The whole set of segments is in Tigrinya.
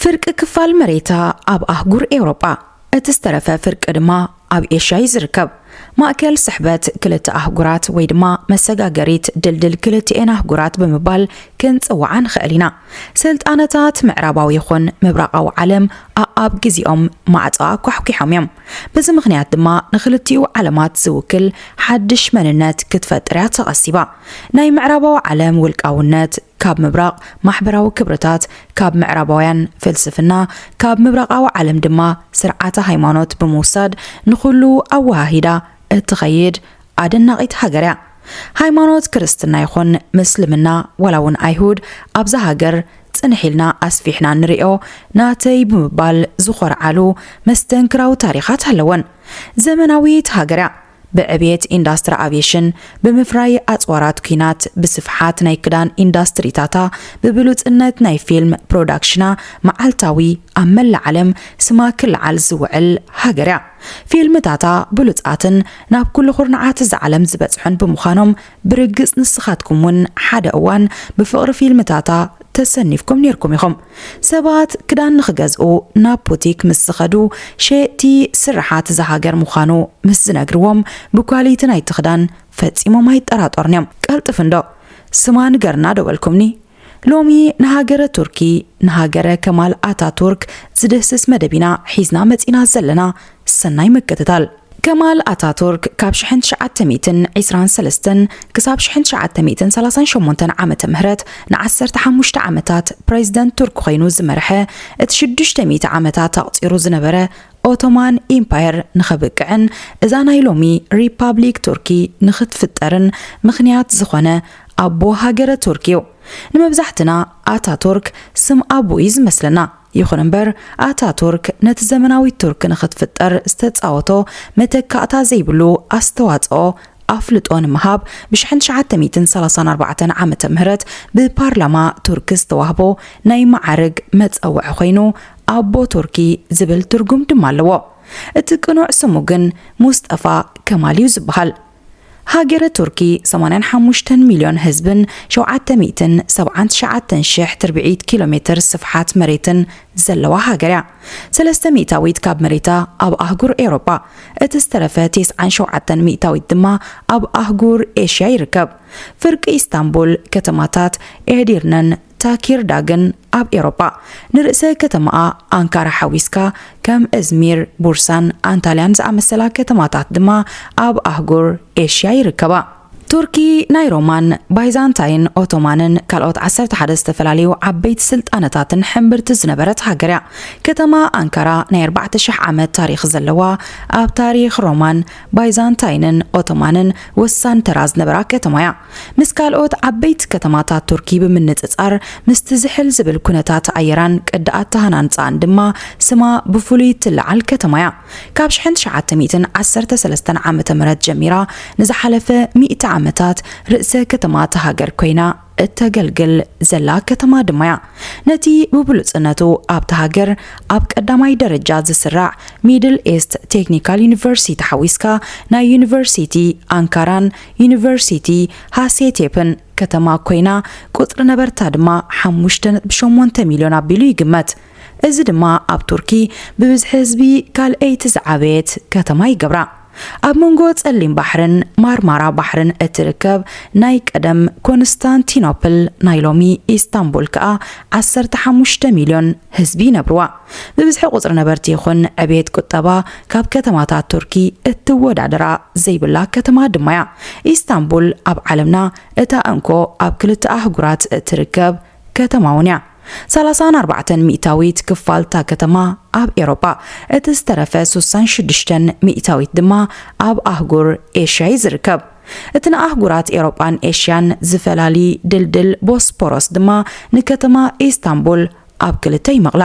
ፍርቂ ክፋል መሬታ ኣብ ኣህጉር ኤውሮጳ፣ እቲ ዝተረፈ ፍርቂ ድማ ኣብ ኤሽያ እዩ ዝርከብ። ማእከል ስሕበት ክልተ ኣህጉራት ወይ ድማ መሰጋገሪት ድልድል ክልቲኤን ኣህጉራት ብምባል ክንጽውዓ ንኽእል ኢና። ስልጣነታት ምዕራባዊ ይኹን ምብራቓዊ ዓለም ኣኣብ ግዜኦም ማዕጾ ኣኳሕኲሖም እዮም። በዚ ምኽንያት ድማ ንኽልቲኡ ዓለማት ዝውክል ሓድሽ መንነት ክትፈጥር እያ ተቐሲባ። ናይ ምዕራባዊ ዓለም ውልቃውነት ካብ ምብራቕ ማሕበራዊ ክብርታት፣ ካብ ምዕራባውያን ፍልስፍና፣ ካብ ምብራቓዊ ዓለም ድማ ስርዓተ ሃይማኖት ብምውሳድ ንኹሉ ኣወሃሂዳ እትኸይድ ኣደናቒት ሃገር እያ። ሃይማኖት ክርስትና ይኹን ምስልምና ዋላ እውን ኣይሁድ ኣብዛ ሃገር ጽንሕ ኢልና ኣስፊሕና ንሪኦ ናተይ ብምባል ዝኾርዓሉ መስተንክራዊ ታሪኻት ኣለወን። ዘመናዊት ሃገር እያ። ብዕብየት ኢንዳስትሪ ኣቪየሽን፣ ብምፍራይ ኣጽዋራት ኲናት፣ ብስፍሓት ናይ ክዳን ኢንዳስትሪታታ፣ ብብሉጽነት ናይ ፊልም ፕሮዳክሽና መዓልታዊ ኣብ መላእ ዓለም ስማ ክለዓል ዝውዕል ሃገር እያ። ፊልምታታ ብሉጻትን ናብ ኩሉ ኩርናዓት እዛ ዓለም ዝበጽሑን ብምዃኖም ብርግጽ ንስኻትኩም እውን ሓደ እዋን ብፍቕሪ ፊልምታታ ተሰኒፍኩም ኔርኩም ኢኹም። ሰባት ክዳን ንኽገዝኡ ናብ ቡቲክ ምስ ዝኸዱ ሸየጥቲ ስርሓት እዛ ሃገር ምዃኑ ምስ ዝነግርዎም ብኳሊቲ ናይቲ ክዳን ፈጺሞም ኣይጠራጠሩን እዮም። ቀልጥፍ እንዶ ስማ ንገርና ዶ በልኩምኒ? ሎሚ ንሃገረ ቱርኪ፣ ንሃገረ ከማል ኣታቱርክ ዝድህስስ መደብ ኢና ሒዝና መጺና ዘለና። ሰናይ ምክትታል። ከማል ኣታቱርክ ካብ ሽሕን ትሽዓተ ሚእትን ዕስራን ሰለስተን ክሳብ ሽሕን ትሽዓተ ሚእትን ሰላሳን ሸሞንተን ዓመተ ምህረት ንዓሰርተ ሓሙሽተ ዓመታት ፕሬዝደንት ቱርክ ኮይኑ ዝመርሐ፣ እቲ ሽዱሽተ ሚእቲ ዓመታት ኣቑጺሩ ዝነበረ ኦቶማን ኢምፓየር ንኸብቅዕን እዛ ናይ ሎሚ ሪፓብሊክ ቱርኪ ንኽትፍጠርን ምኽንያት ዝኾነ ኣቦ ሃገረ ቱርክ እዩ። ንመብዛሕትና ኣታቱርክ ስም ኣቦ እዩ ዝመስለና። ይኹን እምበር፣ ኣታቱርክ ነቲ ዘመናዊት ቱርክ ንኽትፍጠር ዝተጻወቶ መተካእታ ዘይብሉ ኣስተዋጽኦ ኣፍልጦ ንምሃብ፣ ብሽሕን ትሽዓተ ሚእትን ሰላሳን ኣርባዕተን ዓመተ ምህረት ብፓርላማ ቱርክ ዝተዋህቦ ናይ መዓርግ መጸውዒ ኮይኑ፣ ኣቦ ቱርኪ ዝብል ትርጉም ድማ ኣለዎ። እቲ ቅኑዕ ስሙ ግን ሙስጠፋ ከማል እዩ ዝበሃል። ሃገረ ቱርኪ ሰማንያን ሓሙሽተን ሚልዮን ህዝብን ሸውዓተ ሚእትን ሰብዓን ትሽዓተን ሽሕ ትርብዒት ኪሎ ሜትር ስፍሓት መሬትን ዘለዋ ሃገር እያ። ሰለስተ ሚእታዊት ካብ መሬታ ኣብ ኣህጉር ኤውሮጳ፣ እቲ ዝተረፈ ቴስዓን ሸውዓተን ሚእታዊት ድማ ኣብ ኣህጉር ኤሽያ ይርከብ። ፍርቂ ኢስታንቡል፣ ከተማታት ኤዲርነን ታኪርዳግን ኣብ ኤውሮጳ፣ ንርእሰ ከተማኣ ኣንካራ ሓዊስካ፣ ከም እዝሚር፣ ቡርሳን ኣንታልያን ዝኣመሰላ ከተማታት ድማ ኣብ ኣህጉር ኤሽያ ይርከባ። ቱርኪ ናይ ሮማን፣ ባይዛንታይን፣ ኦቶማንን ካልኦት ዓሰርተ ሓደ ዝተፈላለዩ ዓበይቲ ስልጣነታትን ሕምብርቲ ዝነበረት ሃገር እያ። ከተማ ኣንካራ ናይ ኣርባዕተ ሽሕ ዓመት ታሪኽ ዘለዋ፣ ኣብ ታሪኽ ሮማን፣ ባይዛንታይንን ኦቶማንን ወሳኒ ተራ ዝነበራ ከተማ እያ። ምስ ካልኦት ዓበይቲ ከተማታት ቱርኪ ብምንጽጻር፣ ምስቲ ዝሕል ዝብል ኩነታት ኣየራን ቅዲ ኣተሃናንጻኣን ድማ ስማ ብፍሉይ እትለዓል ከተማ እያ። ካብ ሽሕን ትሽዓተ ሚእትን ዓሰርተ ሰለስተን ዓመተ ምህረት ጀሚራ ንዝሓለፈ ሚእቲ ዓመታት ርእሰ ከተማ እታ ሃገር ኮይና እተገልግል ዘላ ከተማ ድማ እያ። ነቲ ብብሉጽነቱ ኣብታ ሃገር ኣብ ቀዳማይ ደረጃ ዝስራዕ ሚድል ኢስት ቴክኒካል ዩኒቨርሲቲ ሓዊስካ ናይ ዩኒቨርሲቲ ኣንካራን ዩኒቨርሲቲ ሃሴቴፕን ከተማ ኮይና፣ ቁጽሪ ነበርታ ድማ ሓሙሽተ ነጥቢ ሸሞንተ ሚልዮን ኣቢሉ ይግመት። እዚ ድማ ኣብ ቱርኪ ብብዝሒ ህዝቢ ካልኣይቲ ዝዓበየት ከተማ ይገብራ። ኣብ መንጎ ጸሊም ባሕርን ማርማራ ባሕርን እትርከብ ናይ ቀደም ኮንስታንቲኖፕል፣ ናይ ሎሚ ኢስታንቡል ከኣ ዓሰርተ ሓሙሽተ ሚልዮን ህዝቢ ይነብርዋ። ብብዝሒ ቁጽሪ ነበርቲ ይኹን ዕብየት ቁጠባ ካብ ከተማታት ቱርኪ እትወዳደራ ዘይብላ ከተማ ድማ እያ። ኢስታንቡል ኣብ ዓለምና እታ እንኮ ኣብ ክልተ ኣህጉራት እትርከብ ከተማ እውን እያ። ሰላሳን ኣርባዕተን ሚእታዊት ክፋል እታ ከተማ ኣብ ኤውሮጳ፣ እቲ ዝተረፈ ስሳን ሽዱሽተን ሚእታዊት ድማ ኣብ ኣህጉር ኤሽያ እዩ ዝርከብ። እቲ ንኣህጉራት ኤውሮጳን ኤሽያን ዝፈላሊ ድልድል ቦስፖሮስ ድማ ንከተማ ኢስታንቡል ኣብ ክልተ ይመቕላ።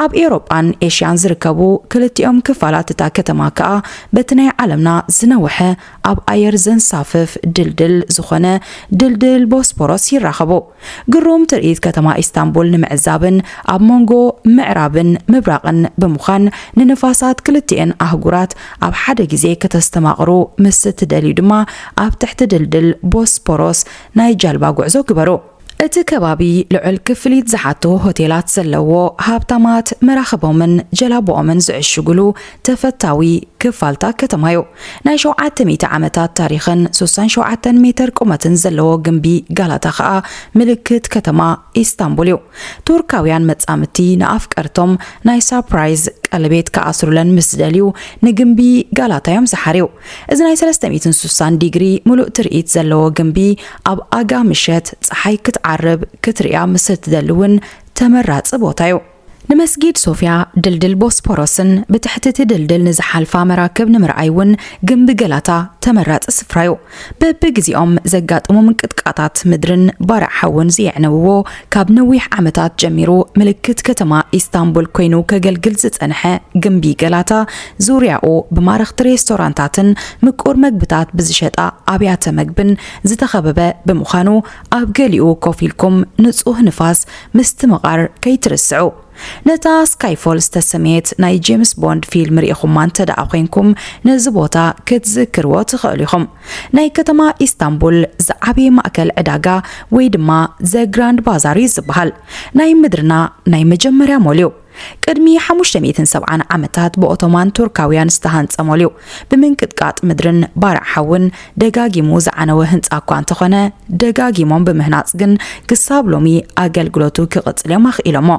ኣብ ኤውሮጳን ኤሽያን ዝርከቡ ክልቲኦም ክፋላት እታ ከተማ ከኣ በቲ ናይ ዓለምና ዝነውሐ ኣብ ኣየር ዘንሳፍፍ ድልድል ዝኾነ ድልድል ቦስፖሮስ ይራኸቡ። ግሩም ትርኢት ከተማ ኢስታንቡል ንምዕዛብን ኣብ መንጎ ምዕራብን ምብራቕን ብምዃን ንንፋሳት ክልቲኤን ኣህጉራት ኣብ ሓደ ግዜ ከተስተማቕሩ ምስ እትደልዩ ድማ ኣብ ትሕቲ ድልድል ቦስፖሮስ ናይ ጃልባ ጉዕዞ ግበሩ። እቲ ከባቢ ልዑል ክፍሊት ዝሓቱ ሆቴላት ዘለዎ፣ ሃብታማት መራኽቦምን ጀላቦኦምን ዝዕሽጉሉ ተፈታዊ ክፋልታ ከተማ እዩ። ናይ ሸውዓተ ሚእቲ ዓመታት ታሪኽን ሱሳን ሸውዓተን ሜትር ቁመትን ዘለዎ ግምቢ ጋላታ ኸኣ ምልክት ከተማ ኢስታንቡል እዩ። ቱርካውያን መጻምድቲ ንኣፍቀርቶም ናይ ሳፕራይዝ ቀለቤት ክኣስሩለን ምስ ዝደልዩ፣ ንግምቢ ጋላታ እዮም ዝሓርዩ። እዚ ናይ ሰለስተ ሚእትን ሱሳን ዲግሪ ምሉእ ትርኢት ዘለዎ ግምቢ፣ ኣብ ኣጋ ምሸት ጸሓይ ክትዓርብ ክትርእያ ምስ እትደሊ እውን ተመራጺ ቦታ እዩ። ንመስጊድ ሶፍያ፣ ድልድል ቦስፖሮስን ብትሕቲ እቲ ድልድል ንዝሓልፋ መራክብ ንምርኣይ እውን ግምቢ ገላታ ተመራጺ ስፍራ እዩ። በብግዜኦም ዘጋጥሙ ምንቅጥቃጣት ምድርን ባርዕ ሓውን ዘየዕነውዎ፣ ካብ ነዊሕ ዓመታት ጀሚሩ ምልክት ከተማ ኢስታንቡል ኮይኑ ከገልግል ዝጸንሐ ግምቢ ገላታ፣ ዙርያኡ ብማረኽቲ ሬስቶራንታትን ምቁር መግብታት ብዝሸጣ ኣብያተ መግብን ዝተኸበበ ብምዃኑ፣ ኣብ ገሊኡ ኮፍ ኢልኩም ንጹህ ንፋስ ምስትምቓር ከይትርስዑ። ነታ ስካይፎል ዝተሰምየት ናይ ጄምስ ቦንድ ፊልም ርኢኹማ እንተ ደኣ ኾይንኩም፣ ነዚ ቦታ ክትዝክርዎ ትኽእሉ ኢኹም። ናይ ከተማ ኢስታንቡል ዝዓበየ ማእከል ዕዳጋ ወይ ድማ ዘ ግራንድ ባዛር እዩ ዝበሃል። ናይ ምድርና ናይ መጀመርያ ሞል እዩ። ቅድሚ ሓሙሽተ ሚእትን ሰብዓን ዓመታት ብኦቶማን ቱርካውያን ዝተሃንጸ ሞል እዩ። ብምንቅጥቃጥ ምድርን ባርዕ ሓውን ደጋጊሙ ዝዓነወ ህንጻ እኳ እንተኾነ፣ ደጋጊሞም ብምህናጽ ግን ክሳብ ሎሚ ኣገልግሎቱ ክቕጽል እዮም ኣኽኢሎሞ።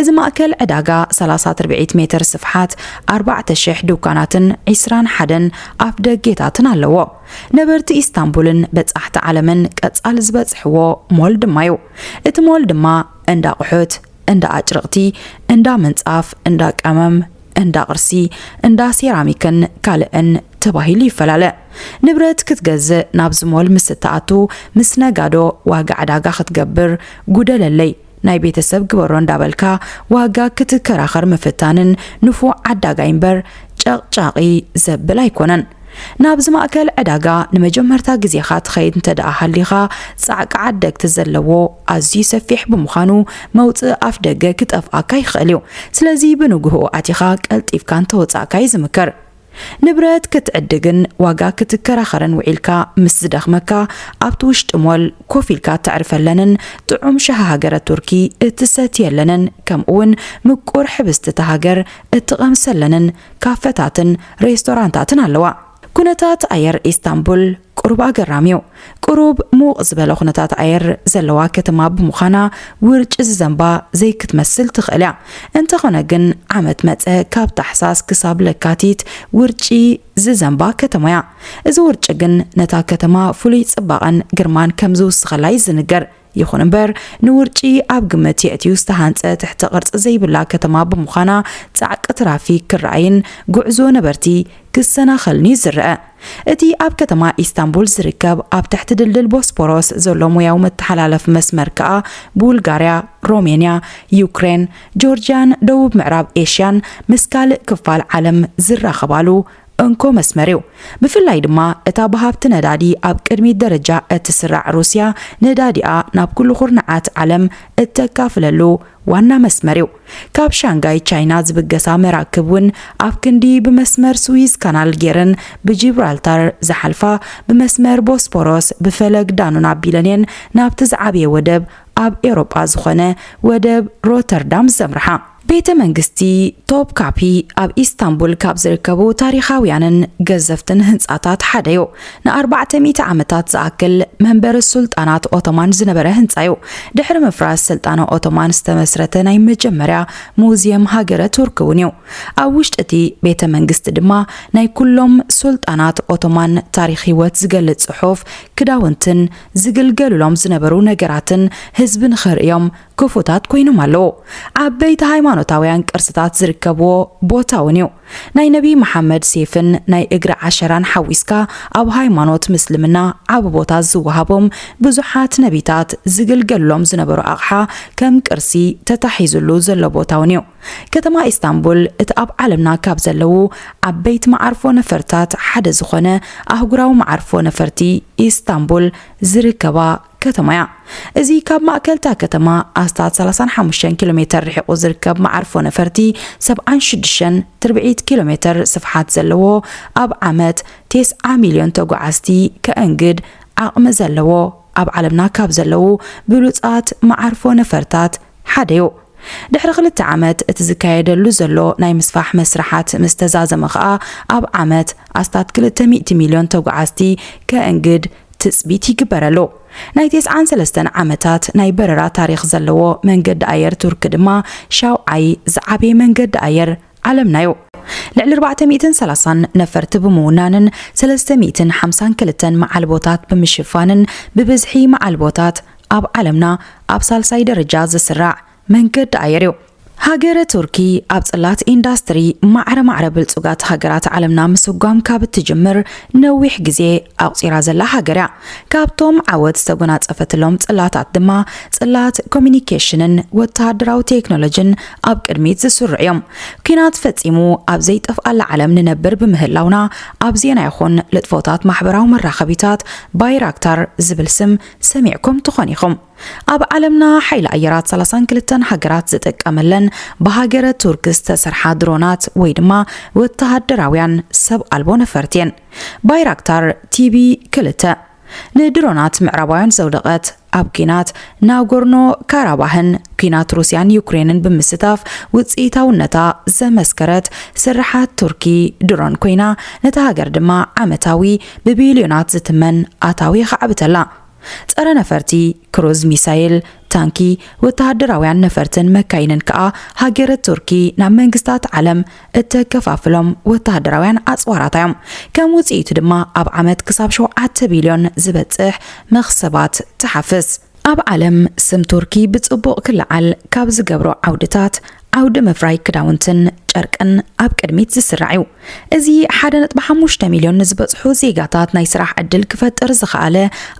እዚ ማእከል ዕዳጋ ሰላሳ ትርብዒት ሜትር ስፍሓት፣ ኣርባዕተ ሽሕ ድኳናትን ዒስራን ሓደን ኣፍ ደጌታትን ኣለዎ። ነበርቲ ኢስታንቡልን በጻሕቲ ዓለምን ቀጻሊ ዝበጽሕዎ ሞል ድማ እዩ። እቲ ሞል ድማ እንዳ ኣቑሑት፣ እንዳ ኣጭርቕቲ፣ እንዳ ምንጻፍ፣ እንዳ ቀመም፣ እንዳ ቅርሲ፣ እንዳ ሴራሚክን ካልእን ተባሂሉ ይፈላለ። ንብረት ክትገዝእ ናብዚ ሞል ምስ እትኣቱ፣ ምስ ነጋዶ ዋጋ ዕዳጋ ክትገብር፣ ጉደለለይ፣ ናይ ቤተሰብ ግበሮ እንዳበልካ ዋጋ ክትከራኸር ምፍታንን ንፉዕ ዓዳጋይ እምበር ጨቕጫቒ ዘብል ኣይኮነን። ናብዚ ማእከል ዕዳጋ ንመጀመርታ ግዜኻ ትኸይድ እንተ ደኣ ሃሊኻ፣ ጻዕቂ ዓደግቲ ዘለዎ ኣዝዩ ሰፊሕ ብምዃኑ፣ መውጽኢ ኣፍ ደገ ክጠፍኣካ ይኽእል እዩ። ስለዚ ብንግሆኡ ኣቲኻ ቀልጢፍካ እንተወጻእካ እዩ ዝምከር። ንብረት ክትዕድግን ዋጋ ክትከራኸርን ውዒልካ ምስ ዝደኽመካ፣ ኣብቲ ውሽጢ ሞል ኮፍ ኢልካ ተዕርፈለንን ጥዑም ሻሂ ሃገረ ቱርኪ እትሰትየለንን፣ ከምኡውን ምቁር ሕብስቲ እታ ሃገር እትቐምሰለንን ካፈታትን ሬስቶራንታትን ኣለዋ። ኩነታት ኣየር ኢስታንቡል ቁሩብ ኣገራሚ እዩ። ቁሩብ ምውቕ ዝበለ ኩነታት ኣየር ዘለዋ ከተማ ብምዃና፣ ውርጪ ዝዘንባ ዘይክትመስል ትኽእል እያ። እንተኾነ ግን፣ ዓመት መጸ ካብ ታሕሳስ ክሳብ ለካቲት ውርጪ ዝዘንባ ከተማ እያ። እዚ ውርጪ ግን ነታ ከተማ ፍሉይ ጽባቐን ግርማን ከም ዝውስኸላ እዩ ዝንገር። ይኹን እምበር፣ ንውርጪ ኣብ ግምት የእትዩ ዝተሃንጸ ትሕተ ቅርጺ ዘይብላ ከተማ ብምዃና፣ ጻዕቂ ትራፊክ ክረኣይን ጉዕዞ ነበርቲ ክሰናኸልን እዩ ዝረአ። እቲ ኣብ ከተማ ኢስታንቡል ዝርከብ ኣብ ትሕቲ ድልድል ቦስፖሮስ ዘሎ ሞያዊ መተሓላለፊ መስመር ከኣ፣ ቡልጋርያ፣ ሮሜንያ፣ ዩክሬን፣ ጆርጅያን ደቡብ ምዕራብ ኤሽያን ምስ ካልእ ክፋል ዓለም ዝራኸባሉ እንኮ መስመር እዩ። ብፍላይ ድማ እታ ብሃብቲ ነዳዲ ኣብ ቅድሚት ደረጃ እትስራዕ ሩስያ፣ ነዳዲኣ ናብ ኩሉ ኩርናዓት ዓለም እተካፍለሉ ዋና መስመር እዩ። ካብ ሻንጋይ ቻይና ዝብገሳ መራክብ እውን ኣብ ክንዲ ብመስመር ስዊዝ ካናል ገይረን ብጂብራልታር ዝሓልፋ፣ ብመስመር ቦስፖሮስ ብፈለግ ዳኑን ኣቢለን እየን ናብቲ ዝዓበየ ወደብ ኣብ ኤውሮጳ ዝኾነ ወደብ ሮተርዳም ዘምርሓ። ቤተ መንግስቲ ቶፕካፒ ኣብ ኢስታንቡል ካብ ዝርከቡ ታሪኻውያንን ገዘፍትን ህንጻታት ሓደ እዩ። ንኣርባዕተ ሚእቲ ዓመታት ዝኣክል መንበሪ ሱልጣናት ኦቶማን ዝነበረ ህንጻ እዩ። ድሕሪ ምፍራስ ስልጣነ ኦቶማን ዝተመስረተ ናይ መጀመርያ ሙዚየም ሃገረ ቱርኪ እውን እዩ። ኣብ ውሽጢ እቲ ቤተ መንግስቲ ድማ ናይ ኩሎም ሱልጣናት ኦቶማን ታሪኽ ህይወት ዝገልጽ ጽሑፍ፣ ክዳውንትን ዝግልገሉሎም ዝነበሩ ነገራትን ህዝቢ ንኽርእዮም ክፉታት ኮይኖም ኣለዉ። ዓበይቲ ሃይማኖታውያን ቅርስታት ዝርከብዎ ቦታ እውን እዩ። ናይ ነቢ መሓመድ ሴፍን ናይ እግሪ ዓሸራን ሓዊስካ፣ ኣብ ሃይማኖት ምስልምና ዓቢ ቦታ ዝወሃቦም ብዙሓት ነቢታት ዝግልገሉሎም ዝነበሩ ኣቕሓ ከም ቅርሲ ተታሒዙሉ ዘሎ ቦታ እውን እዩ። ከተማ ኢስታንቡል፣ እቲ ኣብ ዓለምና ካብ ዘለዉ ዓበይቲ መዓርፎ ነፈርታት ሓደ ዝኾነ ኣህጉራዊ መዓርፎ ነፈርቲ ኢስታንቡል ዝርከባ ከተማ እያ። እዚ ካብ ማእከልታ ከተማ ኣስታት ሰላሳን ሓሙሽተን ኪሎ ሜተር ርሒቑ ዝርከብ መዓርፎ ነፈርቲ፣ ሰብዓን ሽዱሽተን ትርብዒት ኪሎ ሜተር ስፍሓት ዘለዎ፣ ኣብ ዓመት ተስዓ ሚልዮን ተጓዓዝቲ ከእንግድ ዓቕሚ ዘለዎ ኣብ ዓለምና ካብ ዘለዉ ብሉጻት መዓርፎ ነፈርታት ሓደ እዩ። ድሕሪ ክልተ ዓመት እቲ ዝካየደሉ ዘሎ ናይ ምስፋሕ መስርሓት ምስ ተዛዘመ ኸኣ፣ ኣብ ዓመት ኣስታት ክልተ ሚእቲ ሚልዮን ተጓዓዝቲ ከእንግድ ትጽቢት ይግበረሉ። ናይ ተስዓን ሰለስተን ዓመታት ናይ በረራ ታሪኽ ዘለዎ መንገዲ ኣየር ቱርኪ ድማ ሻውዓይ ዝዓበየ መንገዲ ኣየር ዓለምና እዩ። ልዕሊ ኣርባዕተ ሚእትን ሰላሳን ነፈርቲ ብምውናንን ሰለስተ ሚእትን ሓምሳን ክልተን መዓልቦታት ብምሽፋንን ብብዝሒ መዓልቦታት ኣብ ዓለምና ኣብ ሳልሳይ ደረጃ ዝስራዕ መንገዲ ኣየር እዩ። ሃገረ ቱርኪ ኣብ ጽላት ኢንዳስትሪ ማዕረ ማዕረ ብልጹጋት ሃገራት ዓለምና ምስጓም ካብ እትጅምር ነዊሕ ግዜ ኣቑጺራ ዘላ ሃገር እያ። ካብቶም ዓወት ዝተጎናጸፈትሎም ጽላታት ድማ ጽላት ኮሚኒኬሽንን ወተሃደራዊ ቴክኖሎጂን ኣብ ቅድሚት ዝስርዑ እዮም። ኲናት ፈጺሙ ኣብ ዘይጠፍኣላ ዓለም ንነብር ብምህላውና ኣብ ዜና ይኹን ልጥፎታት ማሕበራዊ መራኸቢታት ባይራክታር ዝብል ስም ሰሚዕኩም ትኾን ኢኹም። ኣብ ዓለምና ሓይሊ ኣየራት ሰላሳን ክልተን ሃገራት ዝጥቀመለን ብሃገረ ቱርክ ዝተሰርሓ ድሮናት ወይ ድማ ወተሃደራውያን ሰብ ኣልቦ ነፈርቲ እየን። ባይራክታር ቲቢ ክልተ ንድሮናት ምዕራባውያን ዘውደቐት፣ ኣብ ኲናት ናጎርኖ ካራባህን ኲናት ሩስያን ዩክሬንን ብምስታፍ ውጽኢታውነታ ዘመስከረት ስርሓት ቱርኪ ድሮን ኮይና፣ ነታ ሃገር ድማ ዓመታዊ ብቢልዮናት ዝትመን ኣታዊ የኻዕብተላ። ጸረ ነፈርቲ፣ ክሩዝ ሚሳይል፣ ታንኪ፣ ወተሃደራውያን ነፈርትን መካይንን ከኣ ሃገረ ቱርኪ ናብ መንግስታት ዓለም እተከፋፍሎም ወተሃደራውያን ኣጽዋራት እዮም። ከም ውጽኢቱ ድማ ኣብ ዓመት ክሳብ ሸውዓተ ቢልዮን ዝበጽሕ መኽሰባት ትሓፍስ። ኣብ ዓለም ስም ቱርኪ ብጽቡቕ ክለዓል ካብ ዝገብሮ ዓውድታት፣ ዓውዲ ምፍራይ ክዳውንትን ጨርቅን ኣብ ቅድሚት ዝስራዕ እዩ። እዚ ሓደ ነጥቢ ሓሙሽተ ሚልዮን ንዝበጽሑ ዜጋታት ናይ ስራሕ ዕድል ክፈጥር ዝኸኣለ፣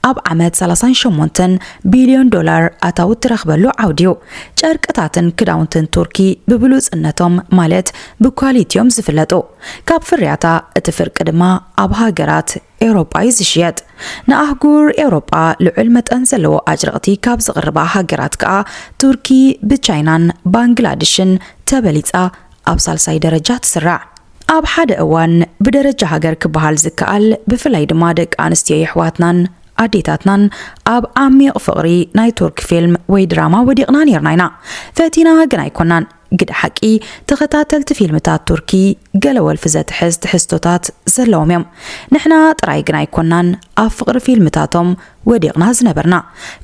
ኣብ ዓመት ሰላሳን ሸሞንተን ቢልዮን ዶላር ኣታዊ እትረኽበሉ ዓውዲ እዩ። ጨርቅታትን ክዳውንትን ቱርኪ ብብሉጽነቶም፣ ማለት ብኳሊቲኦም ዝፍለጡ። ካብ ፍርያታ እቲ ፍርቂ ድማ ኣብ ሃገራት ኤውሮጳ እዩ ዝሽየጥ። ንኣህጉር ኤውሮጳ ልዑል መጠን ዘለዎ ኣጭርቕቲ ካብ ዝቕርባ ሃገራት ከኣ ቱርኪ ብቻይናን ባንግላድሽን ተበሊጻ ኣብ ሳልሳይ ደረጃ ትስራዕ። ኣብ ሓደ እዋን ብደረጃ ሃገር ክበሃል ዝከኣል፣ ብፍላይ ድማ ደቂ ኣንስትዮ የሕዋትናን ኣዴታትናን ኣብ ዓሚቕ ፍቕሪ ናይ ቱርክ ፊልም ወይ ድራማ ወዲቕና ኔርና ኢና። ፈቲና ግን ኣይኮናን። ግደ ሓቂ፣ ተኸታተልቲ ፊልምታት ቱርኪ ገለ ወልፊ ዘትሕዝ ትሕዝቶታት ዘለዎም እዮም። ንሕና ጥራይ ግን ኣይኮናን ኣብ ፍቕሪ ፊልምታቶም ወዲቕና ዝነበርና።